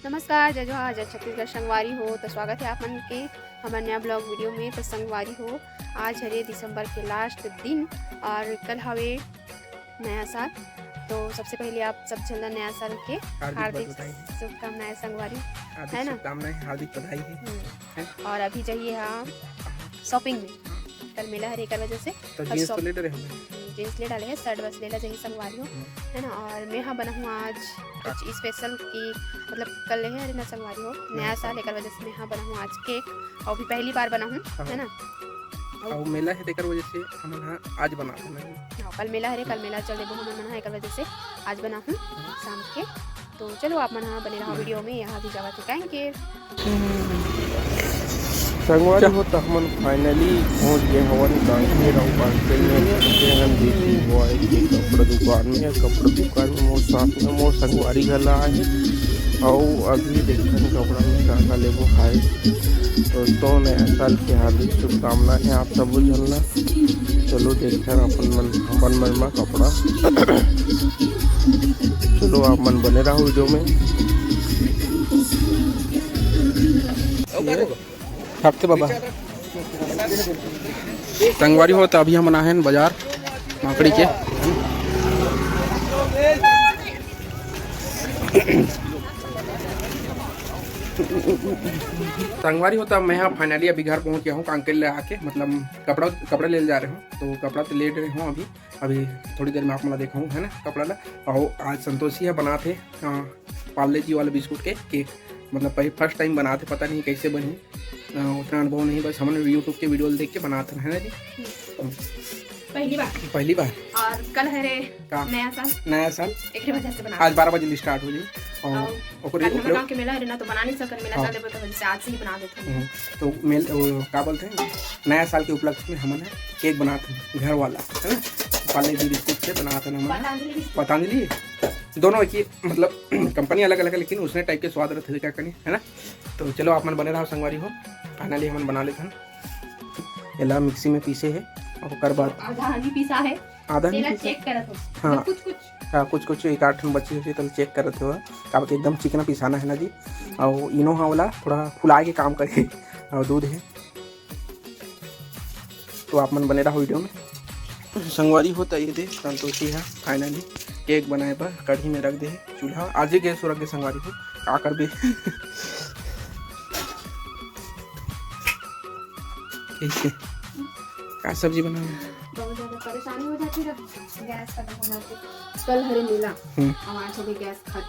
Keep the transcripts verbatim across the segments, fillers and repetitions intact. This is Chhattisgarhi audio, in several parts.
नमस्कार, जय जोहार, जय छत्तीसगढ़ संगवारी हो। तो स्वागत है आप मन के हमर नया ब्लॉग वीडियो में। तो संगवारी हो, आज हरे दिसंबर के लास्ट दिन और कल हवे नया साल। तो सबसे पहले आप सब झन ला नया साल के हार्दिक हार्दिक बधाई। शुभकामनाएं संगवारी, हार्दिक है ना? शुभकामनाएं, हार्दिक बधाई है। हम्म। है? और अभी जाइए हम शॉपिंग में, कल मेला हरे एकर वजह से। तो अब जींस तो शॉप- ले डरे हमें। जींस ले डाले हैं, शर्ट बस ले ला जाइए संगवारी हो, हम्म। है ना? और मैं हाँ बना हूँ आज कुछ स्पेशल की, मतलब कल है हरे ना संगवारी हो, नया हाँ। साल एकर वजह से मैं हाँ बना हूँ आज केक, और भी पहली बार बना हूँ, हाँ। है ना? और मेला है तेकर वजह से हमन हाँ आज बना बना हाँ, कल मेला हरे, कल मेला चल देबो हमन मन हाँ एकर वजह से आज बना हूँ हाँ। शाम के। तो चलो आप मन हाँ बने रहो वीडियो में, यहाँ भी जावा चुका है कि संगवारी हो, त हमन फाइनली पहुंच गए हवन कांकेर। अउ कांकेर में पहुंचे हन बेबी बॉय के कपड़ा दुकान में। कपड़ा दुकान में मोर साथ में मोर संगवारी घला आहे, अउ अभी देखथन कपड़ा में का का लेबो खाए। तो, तो नया साल के हार्दिक शुभकामना है आप सबो झन ला। चलो देखथन अपन मन, अपन मन मा कपड़ा। चलो आप मन बने रहो वीडियो में। हफ्ते बाबा। संगवारी हो, त अभी हमन आहे बाजार माकड़ी के। संगवारी हो, त मैं हाँ फाइनली अभी घर पहुँच गया हूँ कांकेर ले आके, मतलब कपड़ा, कपड़ा ले जा रहे हूँ, तो कपड़ा तो ले रहे हूँ अभी। अभी थोड़ी देर में आप मन ला देखाहूँ, है ना, कपड़ा ला। और आज संतोषी है बनात हे, अ, पार्ले जी वाला बिस्कुट के केक, मतलब पहले फर्स्ट टाइम बनात हे, पता नहीं कैसे बनही, अ, उतना अनुभव नहीं, बस हमन YouTube के वीडियो देख के बनात हन, है ना जी? हम्म। पहली बार। पहली बार। और कल हरे का? नया साल। नया साल। एकरे वजह से बना आज बारह बजे स्टार्ट हो जाई। और और ओकरे, काली ओकरे हमर गाँव के मेला हरे ना, तो बना नहीं सकन, मेला हाँ। चल देबो, तो वजह से आज से ही बना देथन। हम्म, तो मेल-, वो का बोलते हैं, नया साल के उपलक्ष्य में हमन ह केक बनात हन, घर वाला, है ना? पार्ले जी बिस्कुट से बनात हन हमन ह। पतंजलि बिस्कुट। पतंजलि, दोनों एक ही, मतलब, कंपनी अलग-अलग है, लेकिन उसने टाइप के स्वाद रहते हैं, क्या करें, है ना? तो चलो, आप मन बने रहो संगवारी हो, फाइनली हमन बना लेथन। एला मिक्सी में पीसे है, और ओकर बाद आधा आधी पीसा है। आधा नहीं तेला पीसा। चेक करत हो। हाँ। मतलब कुछ कुछ। हाँ, कुछ कुछ एक आध ठन बची होही, तेला चेक करत हो। काबर कि एकदम चिकना पिसाना है ना जी। और इनो हा वाला थोड़ा फुलाए के काम करे। और दूध है। तो आप मन बने रहो वीडियो में। संगवारी हो, त ये दे संतोषी है फाइनली केक बनाए बर कढ़ी में रख दे है चूल्हा। आज ही गैस रख दे संगवारी हो, का करबे। कैसे? का सब्जी बनावे? बहुत ज्यादा परेशानी हो जाती है जब गैस खत्म हो जाती है। कल हरे मेला, हम्म। और आज हो गई गैस खत्म।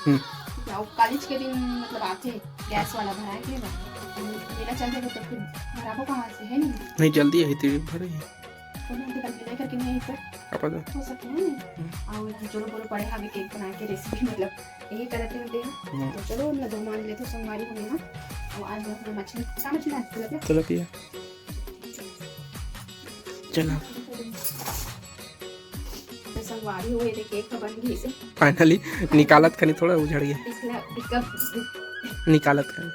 हम्म। ठीक है, और कॉलेज के दिन मतलब आते गैस वाला भराए के बा। मेला चल देबो तो फिर भराबो कहाँ से, है नहीं? नहीं, जल्दी है, तेरे भरे ही। तो मैं कल मेला करके नहीं आए पर आप आ जाओ। हो सकते हैं। हम्म। और हम जोरो बोरो पड़े आगे केक बना के रेसिपी, मतलब यही करते होते हैं। हम्म। तो चलो, हम लोग मान लेते संगवारी हो ना। और आज हम मछली, क्या मछली है? तिलपिया? तिलपिया। चला। तो संगवारी हो, ये केक तो बन गई से। फाइनली निकालत खनी थोड़ा उझड़ गया। पिछला दिक्कत, निकालत खनी।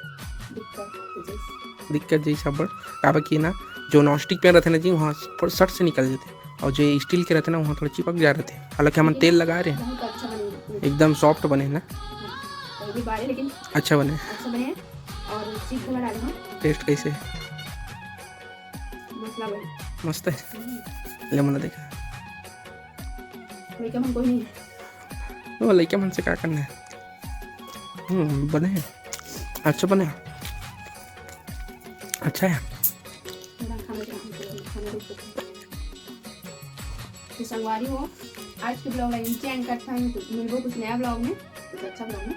दिक्कत जैसे। दिक्कत जैसे अब्बड़। काबर कि ना, जो नॉनस्टिक पैन रहते ना जी, वहाँ थोड़ा सट से निकल जाते, और जो स्टील के रहते ना, वहाँ थोड़ा चिपक जा रहते। हालांकि हमन लेकिन तेल लगा रहे हैं। बहुत अच्छा बने। एकदम सॉफ्ट बने ना। हाँ, तो भी बारे लेकिन अच्छा बने। अच्छा बने। और चीज थोड़ा डालना। टेस्ट कैसे? मसला बने। मस्त है। हम्म। ले मना देखा। लइका मन कोई नहीं। वो लइका मन से का करना है? हम्म, बने हैं। अच्छा बने हैं। अच्छा है। थोड़ा खाना चाहते हैं, खाना रुक जाता है। तो संगवारी हो, आज के ब्लॉग ला यहीं एंड करता हूँ। मिलबो कुछ नया ब्लॉग में, कुछ अच्छा ब्लॉग में।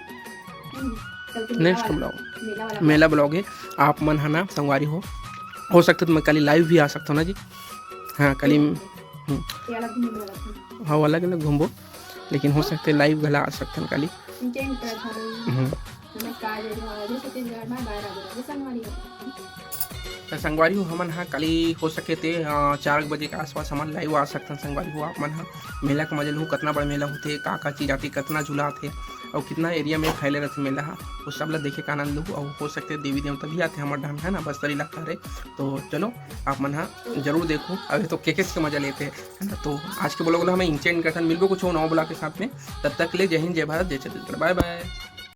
हम्म, कल के मेला नेक्स्ट वाला, ब्लॉग। मेला वाला मेला ब्लॉग। ब्लॉग है। आप मन है ना संगवारी हो, हो सकता तो मैं कल लाइव भी आ सकता हूँ ना जी। हाँ, कल ही, हम्म। ये अलग घूमने वाला था। हाँ, वो अलग-अलग घूमबो, लेकिन हो सकता है लाइव घला आ सकथन काली। इंटेंट कर था। हम्म। नमस्कार, जय जोहार, जय छत्तीसगढ़, मैं बाहर आ गया, संगवारी हो। तो संगवारी हो, हमन हा काली हो सके ते, अ, चार बजे के आसपास हमन लाइव आ सकथन। संगवारी हो, आप मन हा मेला के मजा लहू, कतना बड़ा मेला होथे, का का चीज आथे, कतना झूला आथे, अउ कितना एरिया में फैले रहथे मेला हा, वो सब ला देखे के आनंद लहू। अउ हो सकथे देवी देवता भी आथे हमर डहन, है ना, बस्तर इलाका रे। तो चलो, आप मन हा जरूर देखो, अभी तो केकेस के मजा लेते हैं। है ना? तो आज के ब्लॉग ला हम इंचेंड करथन, मिलबो कुछ नवा ब्लॉग के साथ में। तब तक के लिए जय हिंद, जय भारत, जय छत्तीसगढ़, बाय बाय।